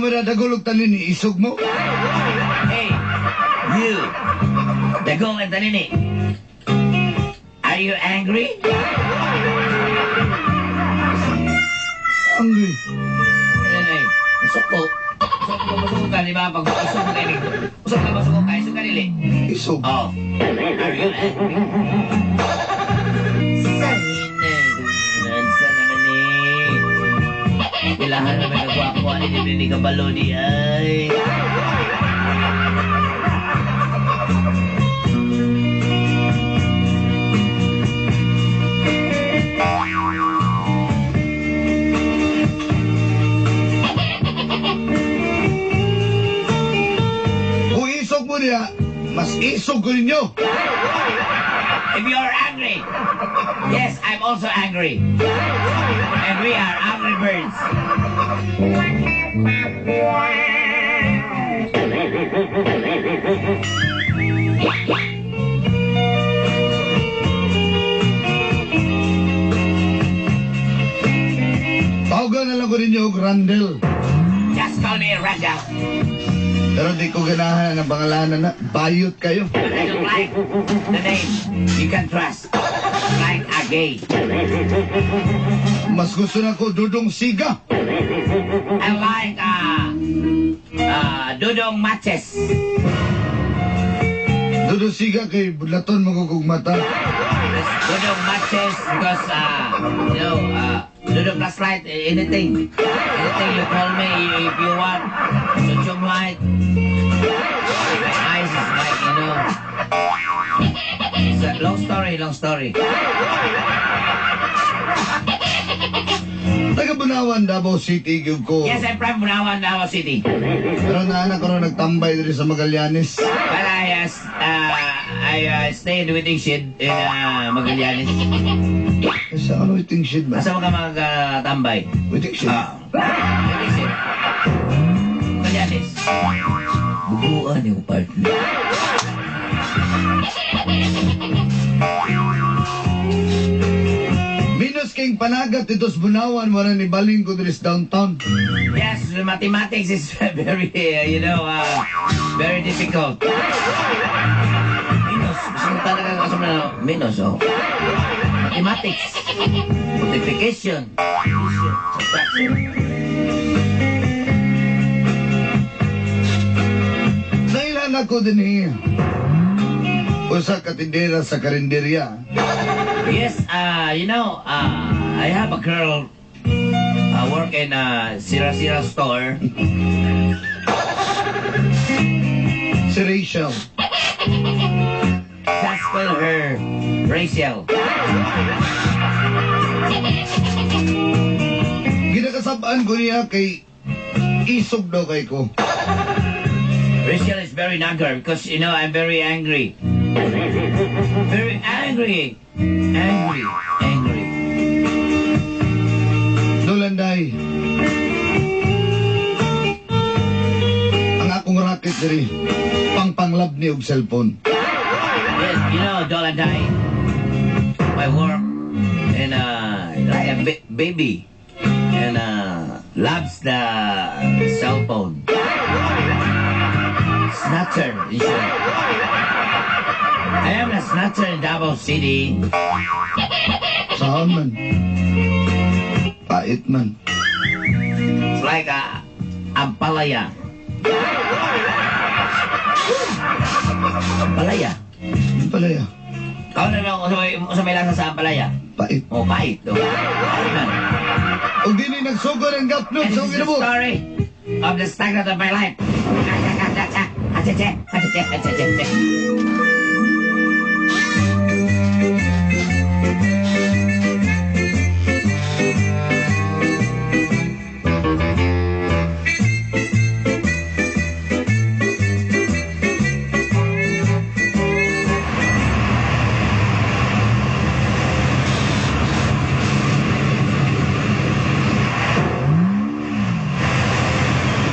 Kamo ra Dagol ug Tanini, isog mo? Hey, you, Dagol and Tanini. Are you angry? Angry. Ano eh, suko. Suko, masuko ka, di ba? Pag isog ka, usog ka, masuko ka, isog ka, dili. Isog. Oh. Are you angry? Sa hinay, sa naman eh. Ilahan naman nagwapo, ano di ni kabalo di ay. Kung isog mo niya, mas isog ko ninyo. If you are angry, yes, I'm also angry. And we are angry birds. Tawagan na lang ko ninyo og Randall. Just call me Randall. Pero di ko ganahan ang pangalanan na. Bayot kayo. I don't like the name. You can trust. Like a gay. Mas gusto na ko Dudong Siga. I like Dudong Matches. Dudong Siga kay budlaton mo kog mata. Dudong Matches because Dudong flashlight, anything. Anything you call me if you want. Chuchum light. My eyes is like. It's a long story, long story. Taga Bunawan, Davao City, gyud ko. Yes, I'm from Bunawan, Davao City. Pero naa ko ron nagtambay diri sa Magallanes. But I stay in the waiting shed in Magallanes. Sa ano waiting shed ba? Asa mga mag-tambay? Waiting shed? Ah, waiting shed. Magallanes. Bubuan yung partner. Minus king panagat dito sa Bunawan, wala ni baling ko diri sa downtown. Yes, mathematics is very difficult. Minus, gusto talaga kasi na minus, oh. Mathematics, multiplication, addition, subtraction. Nailan ako din eh. Usa ka tindera sa karinderya. Yes, I have a girl work in a Sira Sira store. Si Rachel. Just call her Rachel. Ginakasabaan ko niya kay isog daw kay ko. Rachel is very nagger because I'm very angry. Very angry. Angry. Angry. Dolanday. Ang akong racket diri, pang-panglab ni og cellphone. Yes, Dolanday, my work and like a baby and loves the cell phone. Snatcher, you should. I am a snatcher in Davao City. Saan man? Pait man. It's like a ampalaya. Ampalaya. Ampalaya. Kau na lang sa may lasa sa ampalaya. Pait. Oh, pait. Oh. Pait man. Og dili nagsugod ang gapnot And sa this is the ginabot. story of the stagnant of my life.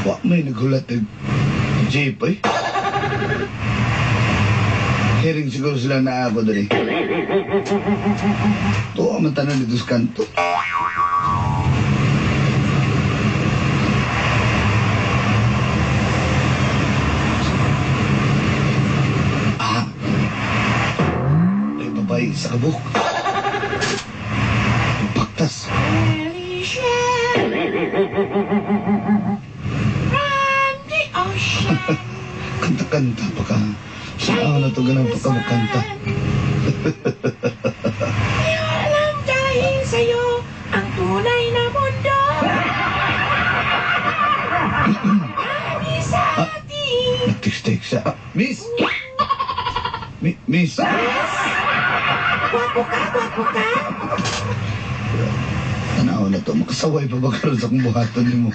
Wa may naghulat og jeep eh. Hearing siguro sila na ako diri. Tuwa man tanan dito sa kanto. Pasaway sa kabuk. Baktas. Kanta-kanta pa ka. Saan na ito ganang pa ka makanta? Alam dahil sa'yo ang tunay na mundo. Kami sa atin. Nag-text-text siya. Ah, miss! Miss! Gwapo ka, gwapo ka. Tanaw na to. Makasaway pa ba karon sa akong buhaton nimo?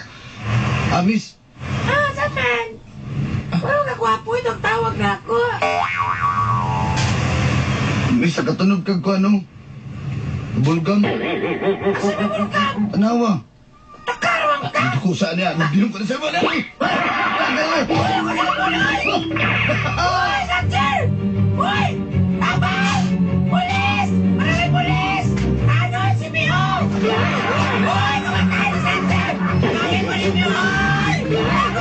Ah, miss! Ah, saan man? Parang kagwapo itong tawag na ako. Miss, nakatunog kag ko ano? Bulgam? Asa na mo ka? Tanawa. Takarawang ka! Hindi ko saan niya. Nagdinom ko na sa mga. Uy, Sancher! Uy! Tabang! Pulis! Maraming pulis! Ano si Mio? Uy! Kumatay si Sancher! Bakit mo ni Mio? Uy! Ako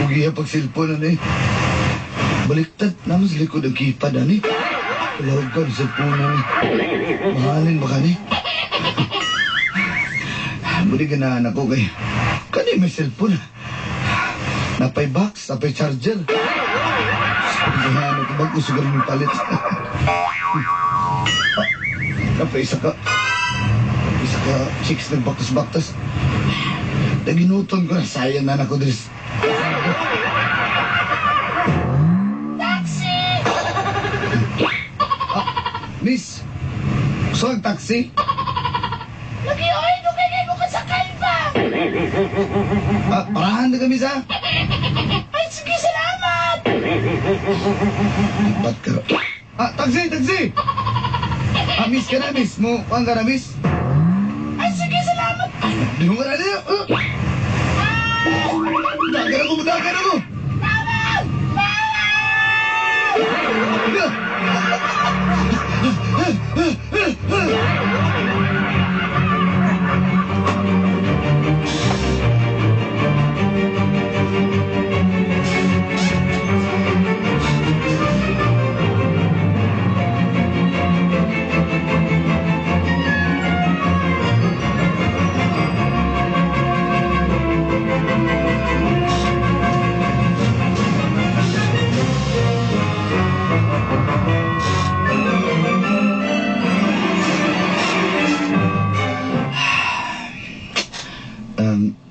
Pugi pag cellphone ano eh. Baliktad naman sa likod ang keypad ano eh. Tulawag ka ng cellphone ano eh. Mahalin ba ka ni? Muli ganahan ako kay... Kani may cellphone. Napay box, napay charger. Ganahan ako bago sugar mo palit. Ah, napay isa ka... Isa ka chicks nagbaktas-baktas. Naginuton ko na sayang na ako dres. Taxi! Miss, gusto kang taxi? Lagi, oy! Dugay kayo mo kasakay ba? Ah, parahan na kami sa. Ay, sige, salamat! Ba't ka? Ah, taxi, taxi! Ah, miss ka na, miss. Mo, kuhan ka na, miss? Ay, sige, salamat! Di mo ka na niya. Dagan ako, dagan ako! Tawag! Tawag!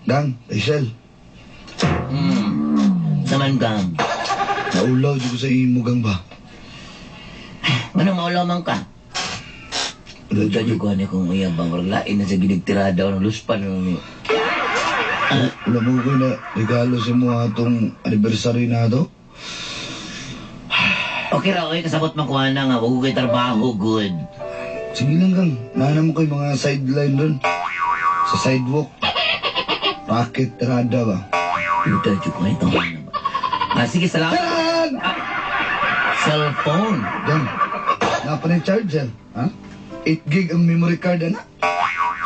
Gang, Rachel, Saman gang. Naulaw dyan ko sa imo, gang ba? Anong maulaw man ka? Wala Duda dyan jud ko ani kung uyab bang murag lain na sa ginigtirada ng luspan ni. Wala mo ko na regalo sa mo atong anniversary na to. Okay ra oy kasabot man ko ana nga wag ko kay trabaho good. Sige lang, gang. Naana mo kay mga sideline doon. Sa sidewalk. Racket, tirada ba? Duda jud ko ani tawag na ba. Ah, sige salamat. Taran! Cellphone. Gang, napa na yung charger, ha? 8 gig ang memory card, ana.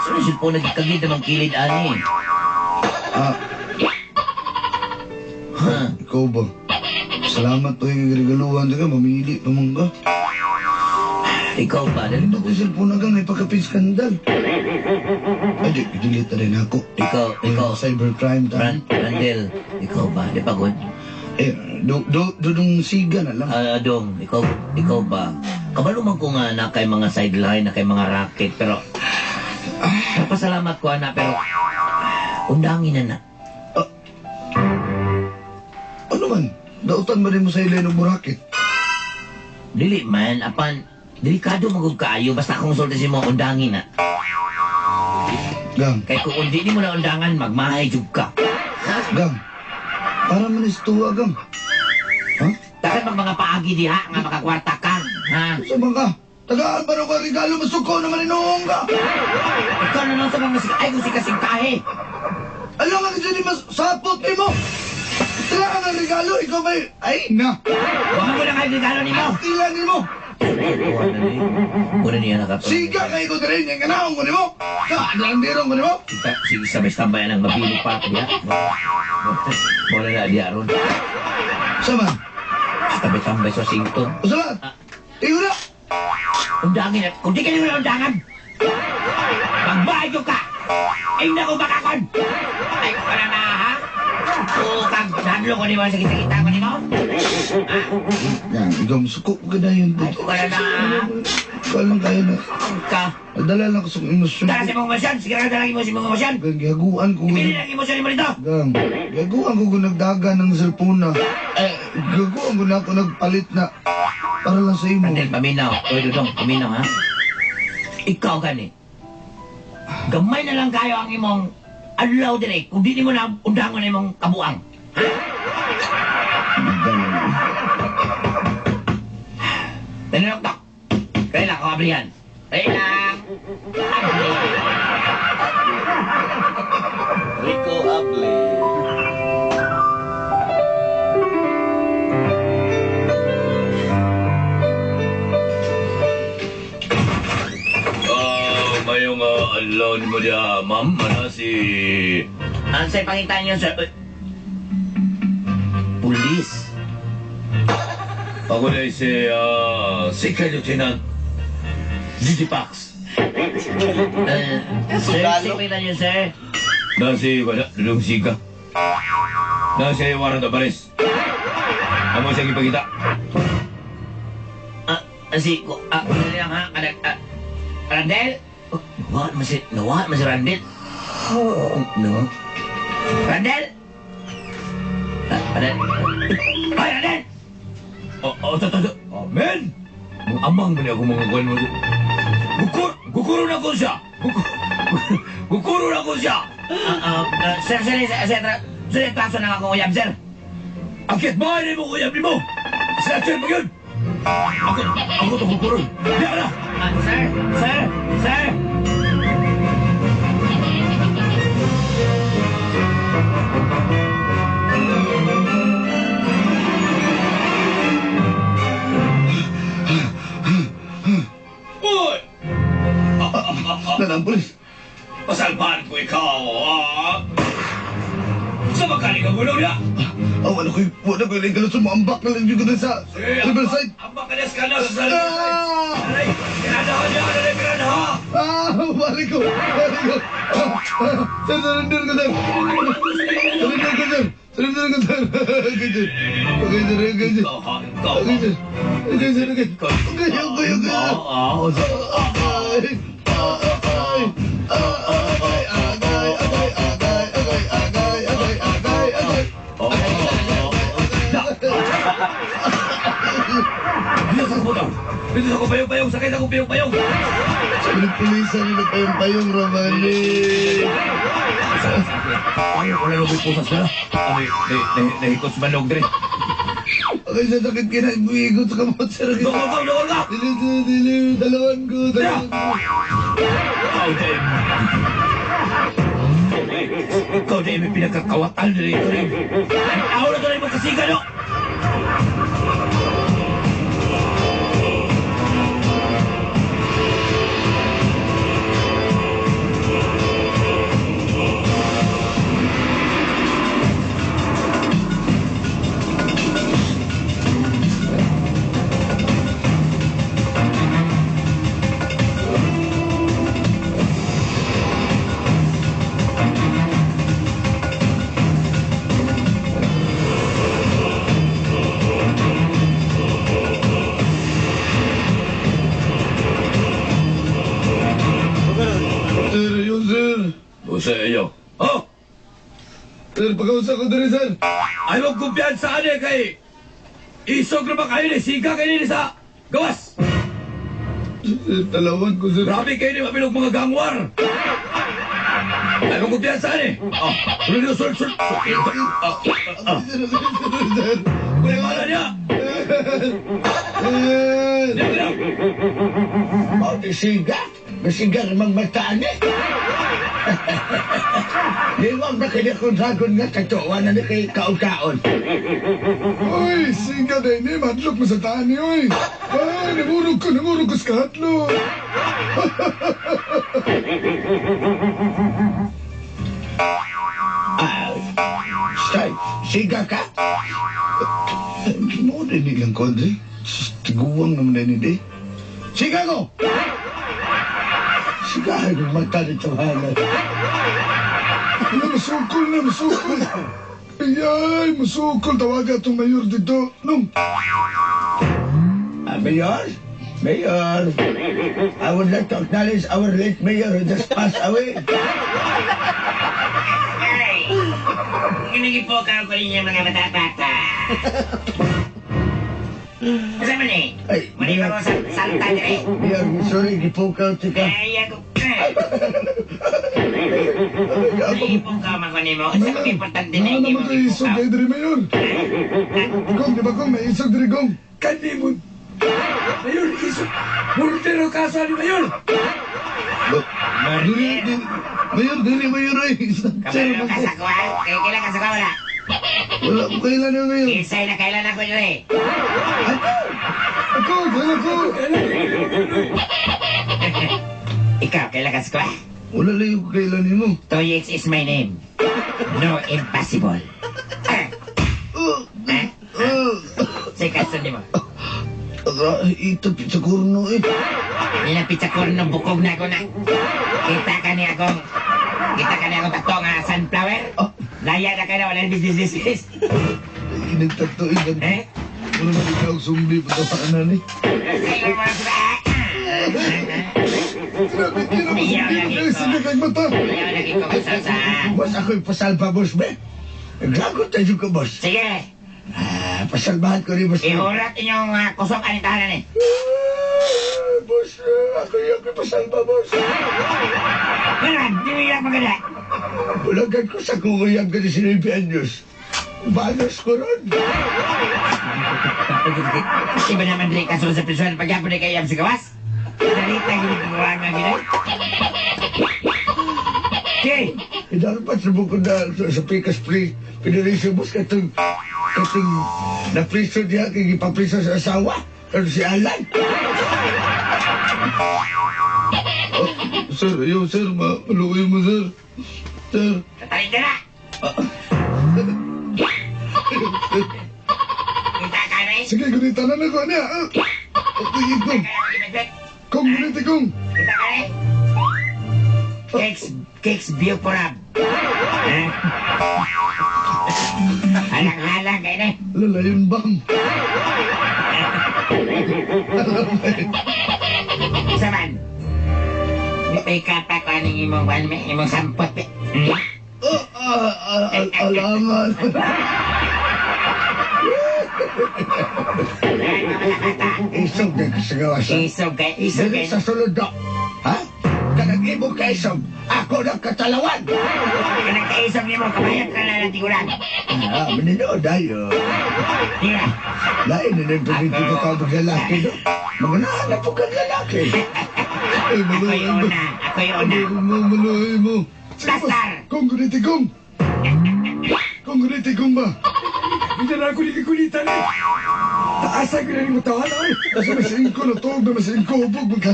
Sino cellphone nagkagid namang kilid ani? Ah, Ha? ikaw ba? Salamat to yung regaluhan ka, mamili pa man ka. Ikaw ba? Dali Ano ko yung cellphone na gang, may pagka-skandal. Ay, di, delete na rin ako. Ikaw, ikaw. Cybercrime tayo. Brandel, ikaw ba? Di pagod? Eh, do, do, do, dong siga na lang. Ah, Dong, ikaw, ikaw ba? Kabalo man ko nga na kay mga sideline, na kay mga racket, pero napasalamat ko ana, pero undangin na na. Ano man? Dautan ba rin mo sa ilay ng burakit? Dili man, apan, delikado magug kaayo, basta akong sulti si mo, undangin na. Gang, Kay kung undi ni mo na undangan, magmahay jud ka. gang. Para man istuwa, gang. Ha? Dapat mag mga paagi diha nga makakwarta ka, ha? Sa mga ka? Tagaan ba ka regalo masuko naman inuong ka? Ikaw na lang sa mga ay kung sikasing kahe. Alam nga kasi di mas sapot ni mo! Sila ang regalo, ikaw ba? Ay, na! Wala ko na kayo regalo nimo. Sila nimo! Muna niya nakatulog. Siga kayo ko din, yung ganaon ko nimo! Sa, landirong ko nimo! Sige, sabay-tambay ang mapili pa diya. Wala na diya ron. Sama! Sabay-tambay sa Washington. O sama! Igo na! Undangin at kung di ka naman undangan, magbayo ka! Ay, naku, bakakon! Ay, wala na, ha? Kag, nadlo ko nimo sa kita-kita ko nimo. Yan, ikaw masuko ko ka na yun. Ay, wala na, ha? Ikaw lang kaya na. Ka, Dala lang ko sa emosyon. dala sa imong emosyon. Sige na, dala mo sa imong emosyon. Gang, gihaguan ko. Ipili lang emosyon mo dito. Gang, gihaguan ko kung nagdaga ng cellphone na. Eh, gihaguan ko na ako nagpalit na. Para lang sa imo. Randel, paminaw. Oy, Dudong, paminaw, ha? Ikaw gani. Gamay na lang kayo ang imong adlaw dire. Kung di mo na undangon na imong kabuang. Tanong tok. Kaya lang, ako ablihan. Kaya lang. Abli. Rico Able. Mayong adlaw ni mo diya, ma'am, mana si... Ang sa'yo pangitan niyo, sir. Uy. Pulis. Ako na si Secret Lieutenant Gigi Pax. Sir, Sundalo. sa'yo pangitan niyo, sir. Na si, wala, dudong siga. Na si Warren Tabares. Amo siya ipakita. Si, ano lang ha? Randel? Oh, nawa man si Randel. Oh, no. Randel? Randel? Ay, Randel! Oh, oh, to, to, to. Amen! Mga amang man ako mga kuwan mo. Gukuro na ko siya! Gukuro na ko siya! Sir, sir, sir, sir, sir, traso na akong uyab, sir. Akit ba ni mo kuya mo? Snatcher pa yun! Ako to kukuron. Diya na! Sir, sir, sir! Uy! Nanang pulis. Pasalbahan ko ikaw, ah! Sa magkali ka gulo niya? Ah, wala ko'y legal sumambak na lang yun ko dun sa Riverside. Ang bakalas ka na sa Riverside! Ah! Aray! Piranha niya! Aray, piranha! Ah! Balik ko! Balik ko! Sir, surrender ko, sir! Surrender ko, sir! Surrender ko, sir! Okay, sir. Okay, sir. Okay, sir. Ikaw, ha? Ikaw, Okay, ha? sir. Okay, sir. Okay. Okay, okay, okay. Ah, ah, Agay! Agay! Agay! Agay! Agay! Agay! Agay! Agay! Agay! Agay! Agay! Oh, oh, Dito sa kubutaw! Dito sa kupayong-payong! Sakay sa kupayong-payong! Sabi ng pulisan nila payong-payong Ramani. Ay, wala nang may pusas na. Ano, nahikot sa manog dre. Okay, sa sakit kinabuigot sa kamot, sir. Dukol ka! Dukol ka! Dili, dili, dili. Dalawan ko, dalawan ko. Ikaw din! Ikaw din may pinagkakawatan na rito rin. Ang tao na ito rin magkasiga, no? Sir, yun, sir. O sa iyo. Oh! Sir, pagkausap ko diri, sir. Ay, magkumpiyansa ka niya kay... Isog na ba kayo ni? Siga kayo ni sa gawas! Sir, dalawan ko, sir. Grabe kayo ni mabilog mga gangwar! Ay, magkumpiyansa ka niya! Oh, sulod, sulod, sulod! Ah, ah, ah. Sir, sir, sir. Wala niya! Sir! Niya, niya! Siga! Masigar mang mataan eh. Liwag na kaya kong dragon nga katuwa na ni kay kaon-kaon. Oy, siga day ni, madlok mo sa taan ni, oy. Ay, nangurog ko sa kahatlok. Stay, siga ka? Mo din nilang kondre. Tiguang naman din hindi. Siga ko! Siga, ay mata ni Tawanan. Ano, masukol na, masukol. Ay, masukol. Tawaga itong mayor dito. Nung, Mayor? Mayor, I would like to acknowledge our late mayor who just passed away. Ay! Ginigipukaw ko ninyo mga bata-bata. Asa man eh? Ay, Mali ba ko sa salta dire? Mayor, sorry, gipukaw tika. Ay, ako. Nagipukaw man ko nimo. Sa kong importante na na hindi naman mo tayo isog gipukaw. kayo diri, mayor. Gong, di ba gong? May isog diri, gong. Kani mo. Mayor, isog. Murder ang kaso ni Mayor. Dili, dili, mayor, dili, mayor, ay. Kabalo ka sa kuha. Kaya kailan ka sa kuha wala? Wala ko kailan yung mayor. Isay na kailan ako yun eh. Ako, kailan ko. Ikaw, kailan ka sa kuha? Wala lang yung kailan nimo. Toyex is my name. No, impossible. Ah, ah, Say kaso nimo. Ito, pizza kurno eh. Nila pizza corno bukog na ako na. Kita ka ni akong tato nga sunflower. Laya na kayo na wala business business. Inagtato eh. Eh? Wala na ikaw zombie patawanan eh. Say mo sa Grabe, kira mo sa kayo. Sige, kay mata. Ayaw lagi ko sa. Boss, ako'y pasalba, boss, be. Naglagot tayo ko, boss. Sige, Ah, pasalbahan ko rin, boss. ihurat inyong kusog aning tahanan eh. Boss, ako'y pasalba, boss. Ganun, di mo yung maganda. Bulagan ko sa kunguyang ka ni 9 anyos. Banos ko ron. Iba naman rin kaso sa prison pagyapon na kayo sa gawas. Narita ginagawa nga gina. Okay. Dapat sa bukod na sa Pikas Pre, Federation, boss, katong napriso niya, kay gipapriso sa asawa, pero si Alan. Oh, sir, ayaw, sir. Maluoy mo, sir. Sir. Tatarin ka na. Kita ka na eh. Sige, gunita na na ko. Ano yan? Okay, gong. Kong, gunita, gong. Kita ka na eh. Cakes Bioporab. Ha? Halang-halang kayo na eh. Lalayon bang? Isa man. May pa ko aning imong imong sampot. Hmm? Alangan. Isog na kasagawa sa... Isog kay, isog kay. Sa sulod na. Ha? Kanang imo kaisog, ako ng katalawan. Kanang kaisog nimo, kabayot ka na lang tiguran. Ah, maninood ayo. Tira. Lain na nang pagiging ka lalaki, no? Maganahan na po kang lalaki. Ay, Ako'y una, ako'y una. Maluoy mo. Blastar! Kong, gunita, gong. Kong, gunita, gong ba? Hindi na ako nagikulitan eh. Taasa ko na ni mo tawanan eh. Kasi mas ingko na tuog na mas ingko hubog magka.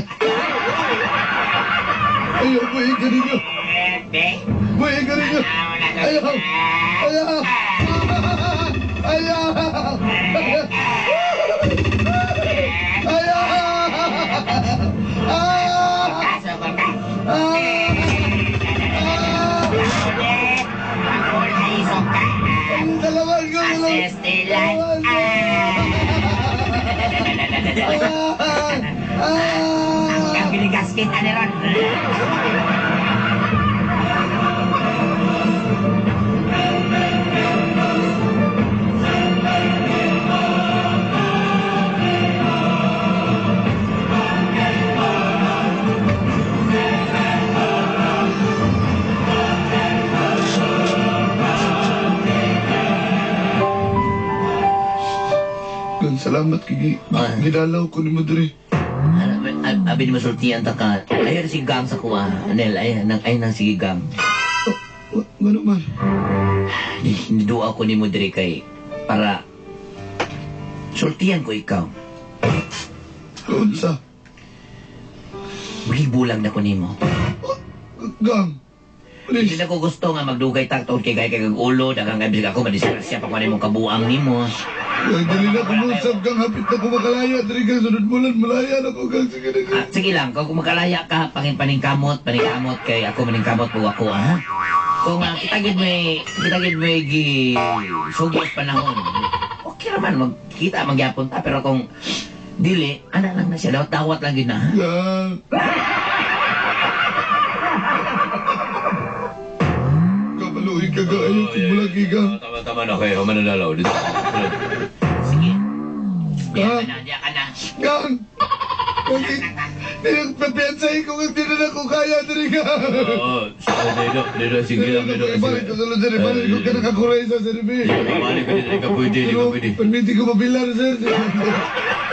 Ayaw, buhay ka ninyo. Be. Buhay ka ninyo. Ayaw. Ayaw. Ayaw. Ayaw. Ah! Kaso ko ka. Ah! Ulit. Ako na isog ka. Dalawan ko, dalawan. Asestilan. Ah! Ah! Ang ginigasket ani ron. Gan, salamat kay gidalaw ko nimo diri. Abi ni masultian ta ka. Ayun si Gang sa kuha. Anel, ay nang ay nang sige Gang. Ngano man? Niduwa ko nimo diri kay para sultian ko ikaw. Unsa? Magibulag na ko nimo. Gang. Hindi Please. na ko gusto nga magdugay taktod kay kay kag ulo daghang kay ako madisgrasya pa ko nimong kabuang nimo. Gang, dili na ko musab, gang. Hapit na ko makalaya. Dili gang, sunod bulan, malaya na ko, gang. Sige na, gang. Ah, sige lang, kung makalaya ka, pangin paningkamot, paningkamot kay ako maningkamot po ako, ha? Kung kita gid may gi sugos panahon. Okay raman magkita magyapon ta pero kung dili, ana lang na siya, dawat-dawat lang gid na, ha? Gang. Kamaluhi ka, gang. Ayaw kong bulagi, gang. Tama, tama na kayo, mananalaw dito. Sige. Diya ka na, diya ka na. Gang! Gang, papiansahin ko kung di na ako kaya, diri gang. Oo, dito, dito, sige lang, dito. Balik ko sa sir. Balik ko ka nakakuray sa sir, B. Balik ka dito, di ka pwede, di ka pwede. Permiti ko mabilar, sir.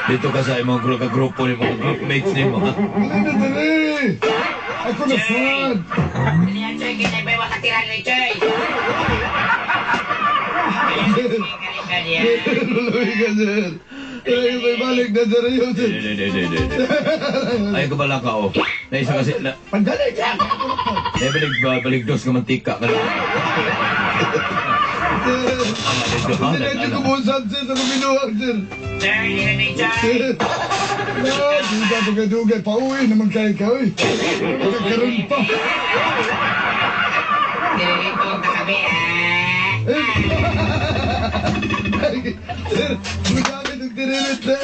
Dito ka sa imong group, ka-grupo ni mga groupmates ni mo, ha? Dali na, dali! Ako na sad! Dali, Choy, kaya may wakatira ni Choy. Luluhi ka, sir. Ay, may balik na, sir. Ayaw, sir. Hindi, hindi, hindi, hindi. Ay, kabala ka, oh. Naisa kasi, na, Pandali siya. na balik, balik dos nga mantika ka na. Sir. Dito, ha? Hindi na ko musab, sir, sa kuminuhang, sir. Choy, dali ni Choy. Ah, di ka pagkadugay. Pauwi naman kayo ka, uy. Magkakaroon pa. Dili ko kakabi, ah. Sir, magamit ang tirilit, sir.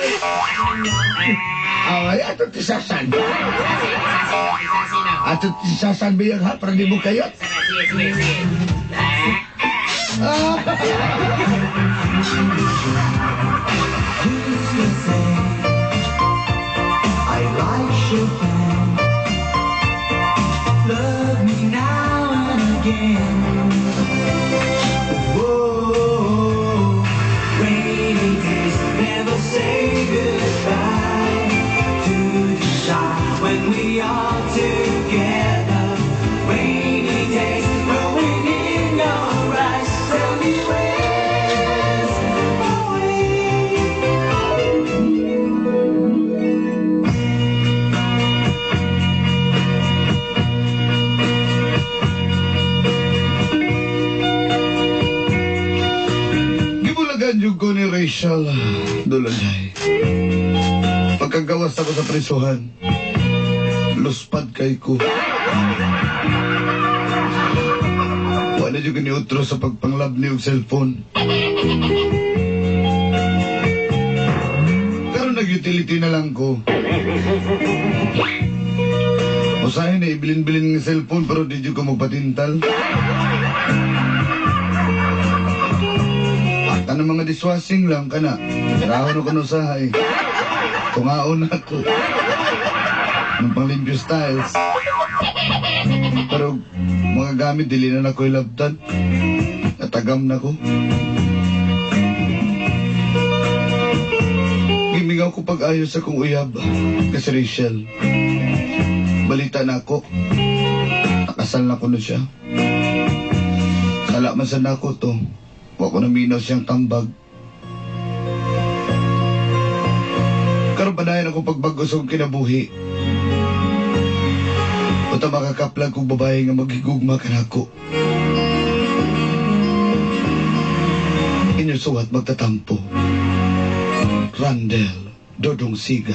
Ay, ato tisasan. Sasi, sasi, sasi na. Ato tisasan biyang ha, para di mo kayot. Sige, sige, sige. Ah, I like Chopin. Love me now and again. Whoa, rainy days never say goodbye to desire when we are together. Rainy days growing in your eyes. Tell me where's my way. Gibulagan yung ko ni Rachel Dulunay. Pagkagawas ako sa prisuhan, luspad kay ko. Wala yung ni utro sa pagpanglab ni og cellphone. Pero nag-utility na lang ko. Usahay na ibilin-bilin ng cellphone pero di ko magpatintal. At ano mga dishwashing lang ka na. Rahon ako no sahay. Tungaon ako. Ng panglimpyo styles. Pero mga gamit, dili na nako ilabtan. Natagam na ko. Gimingaw ko pag-ayos sa kong uyab. Kasi Rachel, balita na ako. Nakasal na ko na siya. Sala man sa nako to. Wa ko naminaw siyang tambag. Karon padayon ako pagbago sa akong kinabuhi. Uta makakaplag kong babae nga maghigugma kanako. Inyo suwat magtatampo. Randel Dodong Siga.